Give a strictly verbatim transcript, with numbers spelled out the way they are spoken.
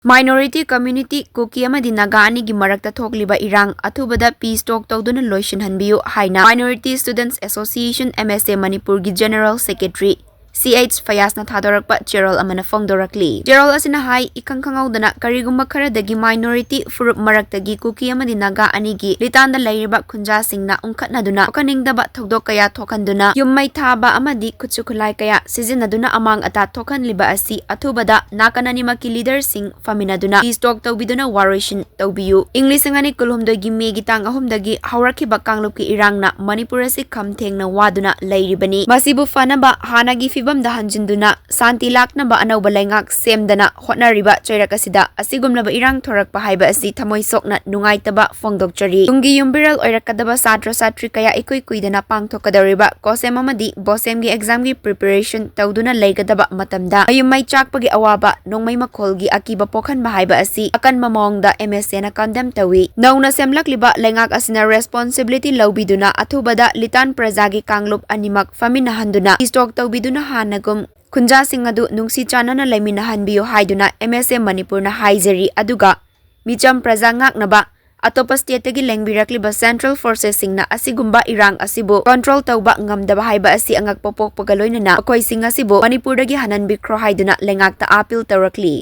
Minority community ꯀꯨꯀꯤ ꯑꯃꯗꯤ ꯅꯥꯒꯥ ꯑꯅꯤꯒꯤ ꯃꯔꯛꯇ ꯊꯣꯛꯂꯤꯕ ꯏꯔꯥꯡ ꯑꯊꯨꯕꯗ peace talk ꯇꯧꯗꯨꯅ ꯂꯣꯏꯁꯤꯟꯍꯟꯕꯤꯌꯨ ꯍꯥꯏꯅ Minority Students Association, M S A, ꯃꯅꯤꯄꯨꯔꯒꯤ General Secretary C H ꯐꯌꯥꯖꯅ ꯊꯥꯗꯣꯔꯛꯄ ꯆꯦꯔꯣꯜ ꯑꯃꯅ ꯐꯣꯡꯗꯣꯔꯛꯂꯤ꯫ ꯆꯦꯔꯣꯜ ꯑꯁꯤꯅ ꯍꯥꯏ, ꯏꯈꯪ ꯈꯪꯍꯧꯗꯅ ꯀꯔꯤꯒꯨꯝꯕ ꯈꯔꯗꯒꯤ minority ꯐꯨꯔꯨꯞ ꯃꯔꯛꯇꯒꯤ ꯀꯨꯀꯤ ꯑꯃꯗꯤ ꯅꯥꯒꯥ ꯑꯅꯤꯒꯤ ꯂꯤꯇꯥꯟꯗ ꯂꯩꯔꯤꯕ ꯈꯨꯟꯖꯥꯁꯤꯡꯅ ꯎꯪꯈꯠꯅꯗꯨꯅ ꯊꯣꯛꯍꯟꯅꯤꯡꯗꯕ ꯊꯧꯗꯣꯛ ꯀꯌꯥ ꯊꯣꯛꯍꯟꯗꯨꯅ ꯌꯨꯝ ꯃꯩ ꯊꯥꯕ ꯑꯃꯗꯤ ꯈꯨꯠꯁꯨ ꯈꯨꯠꯂꯥꯏ ꯀꯌꯥ ꯁꯤꯖꯤꯟꯅꯗꯨꯅ ꯑꯃꯥꯡ ꯑꯇꯥ ꯊꯣꯛꯍꯜꯂꯤꯕ ꯑꯁꯤ ꯑꯊꯨꯕꯗ ꯅꯥꯀꯟ ꯑꯅꯤꯃꯛꯀꯤ leaderꯁꯤꯡ ꯐꯝꯃꯤꯟꯅꯗꯨꯅ peace talk ꯇꯧꯕꯤꯗꯨꯅ ꯋꯥꯔꯣꯏꯁꯤꯟ ꯇꯧꯕꯤꯌꯨ꯫ ꯏꯪ ꯂꯤꯁꯤꯡ ꯑꯅꯤ ꯀꯨꯟꯍꯨꯝꯗꯣꯏꯒꯤ ꯃꯦꯒꯤ ꯇꯥꯡ ꯑꯍꯨꯝꯗꯒꯤ ꯍꯧꯔꯛꯈꯤꯕ ꯀꯥꯡꯂꯨꯞꯀꯤ ꯏꯔꯥꯡꯅ ꯃꯅꯤꯄꯨꯔ ꯑꯁꯤ ꯈꯝ ꯊꯦꯡꯅ ꯋꯥꯗꯨꯅ ꯂꯩꯔꯤꯕꯅꯤ꯫ ꯃꯁꯤꯕꯨ ꯐꯅꯕ ꯍꯥꯟꯅꯒꯤ ꯐꯤꯕꯝꯗ ꯍꯟꯖꯤꯟꯗꯨꯅ ꯁꯥꯟꯇꯤ ꯂꯥꯛꯅꯕ ꯑꯅꯧꯕ ꯂꯩꯉꯥꯛ ꯁꯦꯝꯗꯅ ꯍꯣꯠꯅꯔꯤꯕ ꯆꯩꯔꯛ ꯑꯁꯤꯗ ꯑꯁꯤꯒꯨꯝꯂꯕ ꯏꯔꯥꯡ ꯊꯣꯔꯛꯄ ꯍꯥꯏꯕ ꯑꯁꯤ ꯊꯃꯣꯏ ꯁꯣꯛꯅ ꯅꯨꯡꯉꯥꯏꯇꯕ ꯐꯣꯡꯗꯣꯛꯆꯔꯤ꯫ ꯇꯨꯡꯒꯤ ꯌꯨꯝꯕꯤꯔꯦꯜ ꯑꯣꯏꯔꯛꯀꯗꯕ ꯁꯥꯇ꯭ꯔ ꯁꯥꯇ꯭ꯔꯤ ꯀꯌꯥ ꯏꯀꯨꯏ ꯀꯨꯏꯗꯅ ꯄꯥꯡꯊꯣꯛꯀꯗꯧꯔꯤꯕ COHSEM ꯑꯃꯗꯤ BOSEM ꯒꯤ exam ꯒꯤ preparation ꯇꯧꯗꯨꯅ ꯂꯩꯒꯗꯕ ꯃꯇꯝꯗ ꯃꯌꯨꯝ ꯃꯩ ꯆꯥꯛꯄꯒꯤ ꯑꯋꯥꯕ, ꯅꯣꯡꯃꯩ ꯃꯈꯣꯜꯒꯤ ꯑꯀꯤꯕ ꯄꯣꯛꯍꯟꯕ ꯍꯥꯏꯕ ꯑꯁꯤ ꯑꯀꯟꯕ ꯃꯑꯣꯡꯗ M S A ꯅ condemn ꯇꯧꯏ꯫ ꯅꯧꯅ ꯁꯦꯝꯂꯛꯂꯤꯕ ꯂꯩꯉꯥꯛ ꯑꯁꯤꯅ responsibility ꯂꯧꯕꯤꯗꯨꯅ ꯑꯊꯨꯕꯗ ꯂꯤꯇꯥꯟ ꯄ꯭ꯔꯖꯥꯒꯤ ꯀꯥꯡꯂꯨꯞ ꯑꯅꯤꯃꯛ ꯐꯝꯃꯤꯟꯅꯍꯟꯗꯨꯅ peace talk ꯇꯧꯕꯤꯗꯨꯅ ꯍꯥꯟꯅꯒꯨꯝ ꯈꯨꯟꯖꯥꯁꯤꯡ ꯑꯗꯨ ꯅꯨꯡꯁꯤ ꯆꯥꯟꯅꯅ ꯂꯩꯃꯤꯟꯅꯍꯟꯕꯤꯌꯨ ꯍꯥꯏꯗꯨꯅ M S A ꯃꯅꯤꯄꯨꯔꯅ ꯍꯥꯏꯖꯔꯤ꯫ ꯑꯗꯨꯒ ꯃꯤꯆꯝ ꯄ꯭ꯔꯖꯥ ꯉꯥꯛꯅꯕ ꯑꯇꯣꯞꯄ state ꯇꯒꯤ ꯂꯦꯡꯕꯤꯔꯛꯂꯤꯕ central forces ꯁꯤꯡꯅ ꯑꯁꯤꯒꯨꯝꯕ ꯏꯔꯥꯡ ꯑꯁꯤꯕꯨ control ꯇꯧꯕ ꯉꯝꯗꯕ ꯍꯥꯏꯕ ꯑꯁꯤ ꯑꯉꯛꯄ ꯄꯣꯛꯄꯒ ꯂꯣꯏꯅꯅ ꯃꯈꯣꯏꯁꯤꯡ ꯑꯁꯤꯕꯨ ꯃꯅꯤꯄꯨꯔꯗꯒꯤ ꯍꯟꯍꯟꯕꯤꯈ꯭ꯔꯣ ꯍꯥꯏꯗꯨꯅ ꯂꯩꯉꯥꯛꯇ appeal ꯇꯧꯔꯛꯂꯤ꯫